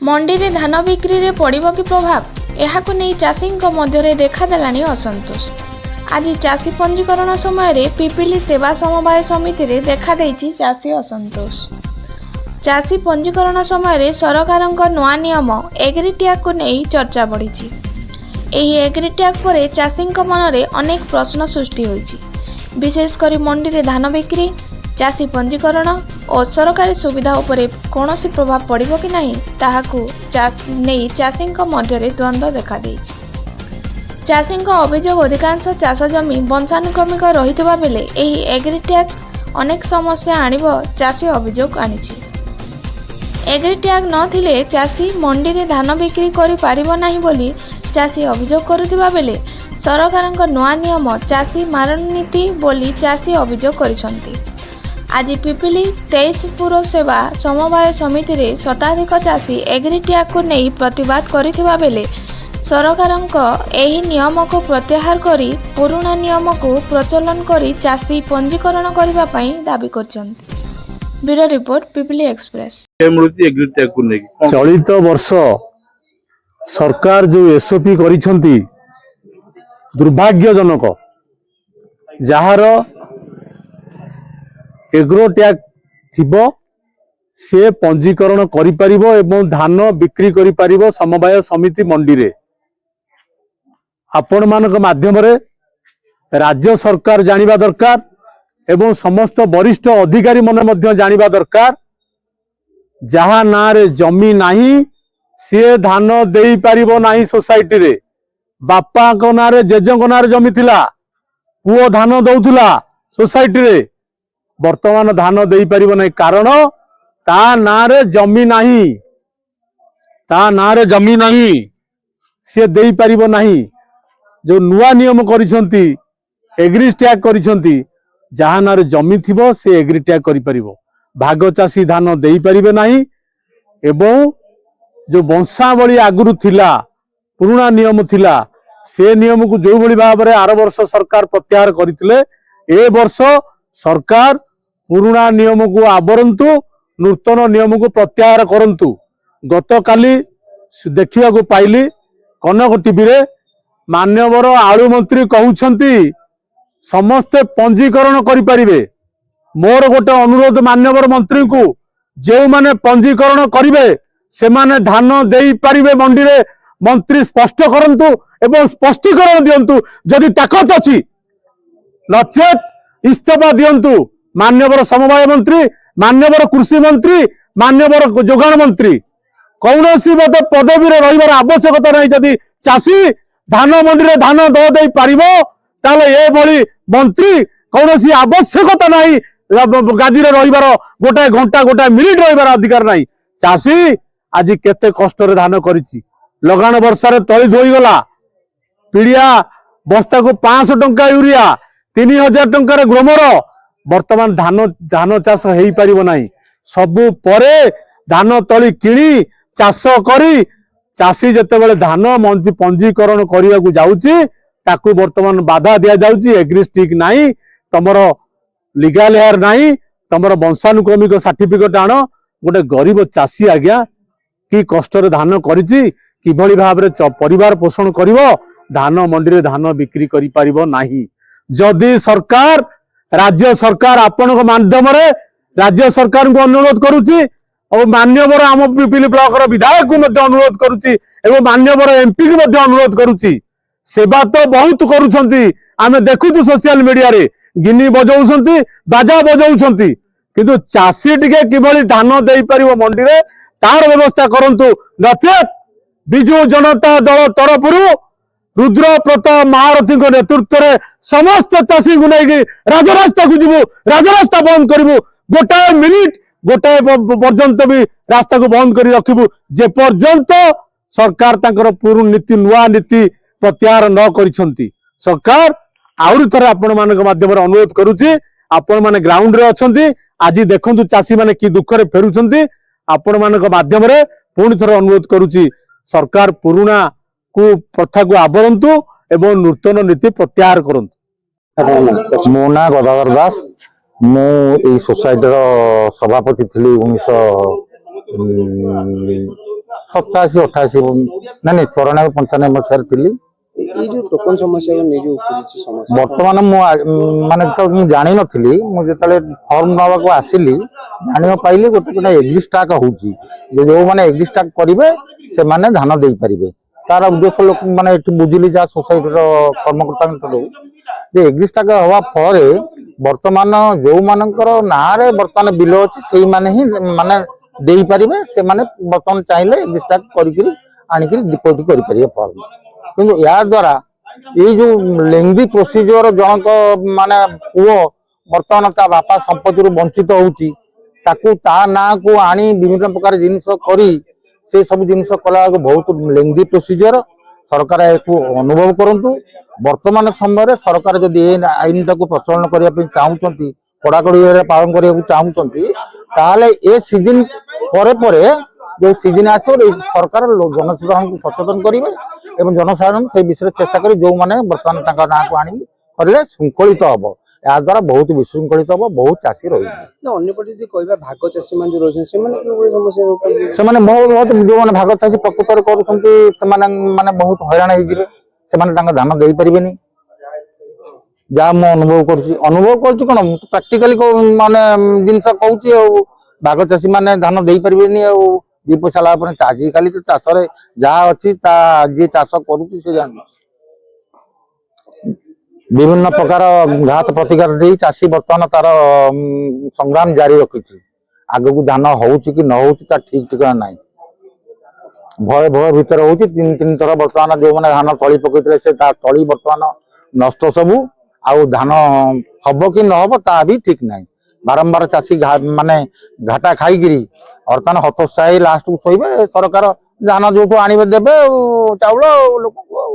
ମଣ୍ଡିରେ ଧାନ ବିକ୍ରିରେ ପଡ଼ିବ କି ପ୍ରଭାବ? ଏହାକୁ ନେଇ ଚାଷୀଙ୍କ ମଧ୍ୟରେ ଦେଖାଦେଲାଣି ଅସନ୍ତୋଷ। ଆଜି ଚାଷୀ ପଞ୍ଜୀକରଣ ସମୟରେ ପିପିଲି ସେବା ସମବାୟ ସମିତିରେ ଦେଖାଦେଇଛି ଚାଷୀ ଅସନ୍ତୋଷ। ଚାଷୀ ପଞ୍ଜୀକରଣ ସମୟରେ ସରକାରଙ୍କ ନୂଆ ନିୟମ ଏଗ୍ରି ଟ୍ୟାଗକୁ ନେଇ ଚର୍ଚ୍ଚା ବଢ଼ିଛି। ଏହି ଏଗ୍ରି ଟ୍ୟାଗ ପରେ ଚାଷୀଙ୍କ ମନରେ ଅନେକ ପ୍ରଶ୍ନ ସୃଷ୍ଟି ହୋଇଛି। ବିଶେଷ କରି ମଣ୍ଡିରେ ଧାନ ବିକ୍ରି, ଚାଷୀ ପଞ୍ଜୀକରଣ ଓ ସରକାରୀ ସୁବିଧା ଉପରେ କୌଣସି ପ୍ରଭାବ ପଡ଼ିବ କି ନାହିଁ, ତାହାକୁ ନେଇ ଚାଷୀଙ୍କ ମଧ୍ୟରେ ଦ୍ୱନ୍ଦ୍ୱ ଦେଖାଦେଇଛି। ଚାଷୀଙ୍କ ଅଭିଯୋଗ, ଅଧିକାଂଶ ଚାଷ ଜମି ବଂଶାନୁକ୍ରମିକ ରହିଥିବା ବେଳେ ଏହି ଏଗ୍ରି ଟ୍ୟାଗ ଅନେକ ସମସ୍ୟା ଆଣିବ। ଚାଷୀ ଅଭିଯୋଗ ଆଣିଛି, ଏଗ୍ରି ଟ୍ୟାଗ ନଥିଲେ ଚାଷୀ ମଣ୍ଡିରେ ଧାନ ବିକ୍ରି କରିପାରିବ ନାହିଁ ବୋଲି ଚାଷୀ ଅଭିଯୋଗ କରୁଥିବା ବେଳେ ସରକାରଙ୍କ ନୂଆ ନିୟମ ଚାଷୀ ମାରଣ ନୀତି ବୋଲି ଚାଷୀ ଅଭିଯୋଗ କରିଛନ୍ତି। ଆଜି ପିପିଲି ତେଇଶପୁର ସେବା ସମବାୟ ସମିତିରେ ଶତାଧିକ ଚାଷୀ ଏଗ୍ରି ଟ୍ୟାଗକୁ ନେଇ ପ୍ରତିବାଦ କରିଥିବା ବେଳେ ସରକାରଙ୍କ ଏହି ନିୟମକୁ ପ୍ରତ୍ୟାହାର କରି ପୁରୁଣା ନିୟମକୁ ପ୍ରଚଳନ କରି ଚାଷୀ ପଞ୍ଜୀକରଣ କରିବା ପାଇଁ ଦାବି କରିଛନ୍ତି। Bureau report, Pipili express. ମିଳୁଛି ଏଗ୍ରି ଟ୍ୟାଗକୁ ନେଇକି କଣ? ଚଳିତ ବର୍ଷ ସରକାର ଯୋଉ ଏସଓପି କରିଛନ୍ତି, ଦୁର୍ଭାଗ୍ୟଜନକ। ଯାହାର ଏଗ୍ରୋ ଟ୍ୟାଗ ଥିବ, ସେ ପଞ୍ଜୀକରଣ କରିପାରିବ ଏବଂ ଧାନ ବିକ୍ରି କରିପାରିବ ସମବାୟ ସମିତି ମଣ୍ଡିରେ। ଆପଣମାନଙ୍କ ମାଧ୍ୟମରେ ରାଜ୍ୟ ସରକାର ଜାଣିବା ଦରକାର ଏବଂ ସମସ୍ତ ବରିଷ୍ଠ ଅଧିକାରୀ ମାନେ ମଧ୍ୟ ଜାଣିବା ଦରକାର, ଯାହା ନାଁରେ ଜମି ନାହିଁ, ସିଏ ଧାନ ଦେଇପାରିବ ନାହିଁ ସୋସାଇଟିରେ। ବାପାଙ୍କ ନାଁରେ, ଜେଜେଙ୍କ ନାଁରେ ଜମି ଥିଲା, ପୁଅ ଧାନ ଦଉଥିଲା ସୋସାଇଟିରେ, ବର୍ତ୍ତମାନ ଧାନ ଦେଇପାରିବ ନାହିଁ। କାରଣ ତା ନାଁରେ ଜମି ନାହିଁ। ତା ନାଁରେ ଜମି ନାହିଁ, ସିଏ ଦେଇପାରିବ ନାହିଁ। ଯୋଉ ନୂଆ ନିୟମ କରିଛନ୍ତି, ଏଗ୍ରି ଟ୍ୟାଗ କରିଛନ୍ତି, ଯାହା ନାଁରେ ଜମି ଥିବ, ସେ ଏଗ୍ରି ଟ୍ୟାଗ କରିପାରିବ। ଭାଗ ଚାଷୀ ଧାନ ଦେଇପାରିବେ ନାହିଁ ଏବଂ ଯୋଉ ବଂଶାବଳୀ ଆଗରୁ ଥିଲା, ପୁରୁଣା ନିୟମ ଥିଲା, ସେ ନିୟମକୁ ଯୋଉଭଳି ଭାବରେ ଆର ବର୍ଷ ସରକାର ପ୍ରତ୍ୟାହାର କରିଥିଲେ, ଏ ବର୍ଷ ସରକାର ପୁରୁଣା ନିୟମକୁ ଆବରନ୍ତୁ, ନୂତନ ନିୟମକୁ ପ୍ରତ୍ୟାହାର କରନ୍ତୁ। ଗତକାଲି ଦେଖିବାକୁ ପାଇଲି କନକ ଟିଭିରେ ମାନ୍ୟବର ଆଳୁ ମନ୍ତ୍ରୀ କହୁଛନ୍ତି, ସମସ୍ତେ ପଞ୍ଜୀକରଣ କରିପାରିବେ। ମୋର ଗୋଟେ ଅନୁରୋଧ ମାନ୍ୟବର ମନ୍ତ୍ରୀଙ୍କୁ, ଯେଉଁମାନେ ପଞ୍ଜୀକରଣ କରିବେ, ସେମାନେ ଧାନ ଦେଇପାରିବେ ମଣ୍ଡିରେ, ମନ୍ତ୍ରୀ ସ୍ପଷ୍ଟ କରନ୍ତୁ ଏବଂ ସ୍ପଷ୍ଟୀକରଣ ଦିଅନ୍ତୁ ଯଦି ତାକତ ଅଛି। ନଚେତ୍ ଇସ୍ତଫା ଦିଅନ୍ତୁ ମାନ୍ୟବର ସମବାୟ ମନ୍ତ୍ରୀ, ମାନ୍ୟବର କୃଷି ମନ୍ତ୍ରୀ, ମାନ୍ୟବର ଯୋଗାଣ ମନ୍ତ୍ରୀ। କୌଣସି ମତେ ପଦବୀରେ ରହିବାର ଆବଶ୍ୟକତା ନାହିଁ। ଯଦି ଚାଷୀ ଧାନ ମଣ୍ଡିରେ ଧାନ ନ ଦେଇ ପାରିବ, ତାହେଲେ ଏଭଳି ମନ୍ତ୍ରୀ କୌଣସି ଆବଶ୍ୟକତା ନାହିଁ। ଗାଦିରେ ରହିବାର ଗୋଟାଏ ଘଣ୍ଟା, ଗୋଟାଏ ମିନିଟ ରହିବାର ଅଧିକାର ନାହିଁ। ଚାଷୀ ଆଜି କେତେ କଷ୍ଟରେ ଧାନ କରିଛି। ଲଗାଣ ବର୍ଷାରେ ତଳି ଧୋଇଗଲା। ପିଡିଆ ବସ୍ତାକୁ 500 ଟଙ୍କା, ୟୁରିଆ 3000 ଟଙ୍କାରେ ଗ୍ରୋମର। ବର୍ତ୍ତମାନ ଧାନ ଚାଷ ହେଇପାରିବ ନାହିଁ। ସବୁ ପରେ ଧାନ ତଳି କିଣି ଚାଷ କରି ଚାଷୀ ଯେତେବେଳେ ଧାନ ମଞ୍ଜି ପଞ୍ଜୀକରଣ କରିବାକୁ ଯାଉଛି, ତାକୁ ବର୍ତ୍ତମାନ ବାଧା ଦିଆଯାଉଛି। ଏଗ୍ରି ଷ୍ଟିକ୍ ନାହିଁ, ତମର ଲିଗାଲ ହେୟାର ନାହିଁ, ତମର ବଂଶାନୁକ୍ରମିକ ସାର୍ଟିଫିକେଟ ଆଣ। ଗୋଟେ ଗରିବ ଚାଷୀ ଆଜ୍ଞା କି କଷ୍ଟରେ ଧାନ କରିଛି, କିଭଳି ଭାବରେ ପରିବାର ପୋଷଣ କରିବ? ଧାନ ମଣ୍ଡିରେ ଧାନ ବିକ୍ରି କରିପାରିବ ନାହିଁ। ଯଦି ସରକାର, ରାଜ୍ୟ ସରକାର, ଆପଣଙ୍କ ମାଧ୍ୟମରେ ରାଜ୍ୟ ସରକାରଙ୍କୁ ଅନୁରୋଧ କରୁଛି ଆଉ ମାନ୍ୟବର ଆମ ପିପିଲି ବ୍ଲକର ବିଧାୟକକୁ ମଧ୍ୟ ଅନୁରୋଧ କରୁଛି ଏବଂ ମାନ୍ୟବର ଏମପି କୁ ମଧ୍ୟ ଅନୁରୋଧ କରୁଛି। ସେବା ତ ବହୁତ କରୁଛନ୍ତି, ଆମେ ଦେଖୁଛୁ ସୋସିଆଲ ମିଡିଆରେ ଗିନି ବଜାଉଛନ୍ତି, ବାଜା ବଜାଉଛନ୍ତି, କିନ୍ତୁ ଚାଷୀ ଟିକେ କିଭଳି ଧାନ ଦେଇପାରିବ ମଣ୍ଡିରେ, ତାର ବ୍ୟବସ୍ଥା କରନ୍ତୁ। ନଚେତ୍ ବିଜୁ ଜନତା ଦଳ ତରଫରୁ ରୁଦ୍ର ପ୍ରତାପ ମହାରଥୀଙ୍କ ନେତୃତ୍ୱରେ ସମସ୍ତ ଚାଷୀଙ୍କୁ ନେଇକି ରାଜରାସ୍ତାକୁ ଯିବୁ, ରାଜରାସ୍ତା ବନ୍ଦ କରିବୁ। ଗୋଟାଏ ମିନିଟ, ଗୋଟାଏ ପର୍ଯ୍ୟନ୍ତ ବି ରାସ୍ତାକୁ ବନ୍ଦ କରି ରଖିବୁ, ଯେ ପର୍ଯ୍ୟନ୍ତ ସରକାର ତାଙ୍କର ପୁରୁଣା ନୀତି, ନୂଆ ନୀତି ପ୍ରତ୍ୟାହାର ନ କରିଛନ୍ତି। ସରକାର, ଆହୁରି ଥରେ ଆପଣମାନଙ୍କ ମାଧ୍ୟମରେ ଅନୁରୋଧ କରୁଛି। ଆପଣମାନେ ଗ୍ରାଉଣ୍ଡରେ ଅଛନ୍ତି, ଆଜି ଦେଖନ୍ତୁ ଚାଷୀମାନେ କି ଦୁଃଖରେ ଫେରୁଛନ୍ତି। ଆପଣମାନଙ୍କ ମାଧ୍ୟମରେ ପୁଣି ଥରେ ଅନୁରୋଧ କରୁଛି, ସରକାର ପୁରୁଣା କୁ ପ୍ରଥାକୁ ଆବରନ୍ତୁ ଏବଂ ନୂତନ ନୀତି ପ୍ରତ୍ୟାହାର କରନ୍ତୁ। ମୋ ନାଁ ଗଦାଧର ଦାସ। ମୁଁ ଏଇ ସୋସାଇଟିର ସଭାପତି ଥିଲି ଉଣେଇଶହ 87 88, ନାଇଁ ନାଇଁ, 94 95 ମସିହାରେ ଥିଲି। ଏଇ ଯୋଉ ଟୋକନ ସମସ୍ୟାକୁ ନେଇ ଯୋଉ ଉପୁଜିଛି ସମସ୍ୟା? ବର୍ତ୍ତମାନ ମୁଁ ମାନେ ତ ମୁଁ ଜାଣିନଥିଲି। ମୁଁ ଯେତେବେଳେ ଫର୍ମ ନେବାକୁ ଆସିଲି, ଜାଣିବାକୁ ପାଇଲି ଗୋଟେ ଗୋଟେ ଏଗ୍ରିଷ୍ଟାକ୍ ହଉଛି ଯେ ଯୋଉମାନେ ଏଗ୍ରିଷ୍ଟାକ୍ କରିବେ, ସେମାନେ ଧାନ ଦେଇପାରିବେ। ତାର ଉଦ୍ଦେଶ୍ୟ ଲୋକ ମାନେ ଏଠି ବୁଝିଲି, ଯାହା ସୋସାଇଟିର କର୍ମକର୍ତ୍ତାଙ୍କ ଠାରୁ, ଯେ ଏଗ୍ରିଷ୍ଟାକ୍ ହବା ଫଳରେ ବର୍ତ୍ତମାନ ଯୋଉମାନଙ୍କର ନାଁରେ ବର୍ତ୍ତମାନ ବିଲ ଅଛି, ସେଇମାନେ ହିଁ ମାନେ ଦେଇପାରିବେ। ସେମାନେ ବର୍ତ୍ତମାନ ଚାହିଁଲେ ଏଗ୍ରିଷ୍ଟାକ୍ କରିକିରି ଆଣିକିରି ଡିପୋଜିଟ୍ କରିପାରିବେ ଫର୍ମ। କିନ୍ତୁ ଏହା ଦ୍ୱାରା ଏଇ ଯୋଉ ଲେନ୍ଦି ପ୍ରୋସିଜିଓର, ଜଣଙ୍କ ମାନେ ପୁଅ ବର୍ତ୍ତମାନ ତା ବାପା ସମ୍ପତ୍ତିରୁ ବଞ୍ଚିତ ହଉଛି, ତାକୁ ତା ନାଁକୁ ଆଣି ବିଭିନ୍ନ ପ୍ରକାର ଜିନିଷ କରି ସେ ସବୁ ଜିନିଷ କଲା ବେଳକୁ ବହୁତ ଲେନ୍ଦି ପ୍ରୋସିଜିଓର। ସରକାର ଏହାକୁ ଅନୁଭବ କରନ୍ତୁ। ବର୍ତ୍ତମାନ ସମୟରେ ସରକାର ଯଦି ଏ ଆଇନଟାକୁ ପ୍ରଚଳନ କରିବା ପାଇଁ ଚାହୁଁଛନ୍ତି, କଡ଼ାକଡ଼ି ଭାବରେ ପାଳନ କରିବାକୁ ଚାହୁଁଛନ୍ତି, ତାହେଲେ ଏ ସିଜିନ ପରେ ପରେ ଯୋଉ ସିଜିନ ଆସିବ, ଏଇ ସରକାର ଜନସାଧାରଣଙ୍କୁ ସଚେତନ କରିବେ ଏବଂ ଜନସାଧାରଣ ସେଇ ବିଷୟରେ ଚେଷ୍ଟା କରି ଯୋଉମାନେ ବର୍ତ୍ତମାନ ତାଙ୍କ ନାଁକୁ ଆଣି କରିଲେ ଶୃଙ୍ଖଳିତ ହବ। ଏହା ଦ୍ୱାରା ବହୁତ ବିଶୃଙ୍ଖଳିତ ହବ, ବହୁତ ଚାଷୀ ରହିଯିବେ। ନା, ଅନ୍ୟପଟେ ଯଦି କହିବା, ଭାଗ ଚାଷୀ ମାନେ ଯୋଉ ରହୁଛନ୍ତି, ସେମାନେ କିଭଳି ସମସ୍ୟା ଉପରେ? ସେମାନେ ବହୁତ ବହୁତ, ଯୋଉମାନେ ଭାଗ ଚାଷୀ ପ୍ରକୃତରେ କରୁଛନ୍ତି, ସେମାନେ ମାନେ ବହୁତ ହଇରାଣ ହେଇଯିବେ। ସେମାନେ ତାଙ୍କ ଧାନ ଦେଇପାରିବେନି, ଯାହା ମୁଁ ଅନୁଭବ କରୁଛି। ଅନୁଭବ କରୁଛି କଣ, ମୁଁ ତ ପ୍ରାକ୍ଟିକାଲି ମାନେ ଜିନିଷ କହୁଛି। ଆଉ ଭାଗ ଚାଷୀ ମାନେ ଧାନ ଦେଇପାରିବେନି। ଆଉ ଦି ପଇସା ଲାଭ ପରେ, ଆଜିକାଲି ତ ଚାଷରେ ଯାହା ଅଛି, ତା ଯିଏ ଚାଷ କରୁଛି ସେ ଜାଣୁଛି। ବିଭିନ୍ନ ପ୍ରକାର ଘାତ ପ୍ରତିଘାତ ଦେଇ ଚାଷୀ ବର୍ତ୍ତମାନ ତାର ସଂଗ୍ରାମ ଜାରି ରଖିଛି। ଆଗକୁ ଧାନ ହଉଛି କି ନ ହଉଛି, ତା ଠିକ ଠିକଣା ନାହିଁ। ଭୟ ଭୟ ଭିତରେ ହଉଛି। ତିନି ତିନି ଥର ବର୍ତ୍ତମାନ ଯୋଉମାନେ ଧାନ ତଳି ପକେଇଥିଲେ, ସେ ତା ତଳି ବର୍ତ୍ତମାନ ନଷ୍ଟ ସବୁ। ଆଉ ଧାନ ହବ କି ନ ହବ, ତା ବି ଠିକ ନାହିଁ। ବାରମ୍ବାର ଚାଷୀ ମାନେ ଘାଟା ଖାଇକିରି ବର୍ତ୍ତମାନ ହତୋତ୍ସାହୀ ଲାଷ୍ଟକୁ ଶୋଇବେ। ସରକାର ଧାନ ଯୋଉଠୁ ଆଣିବେ ଦେବେ ଆଉ ଚାଉଳ ଆଉ ଲୋକଙ୍କୁ ଆଉ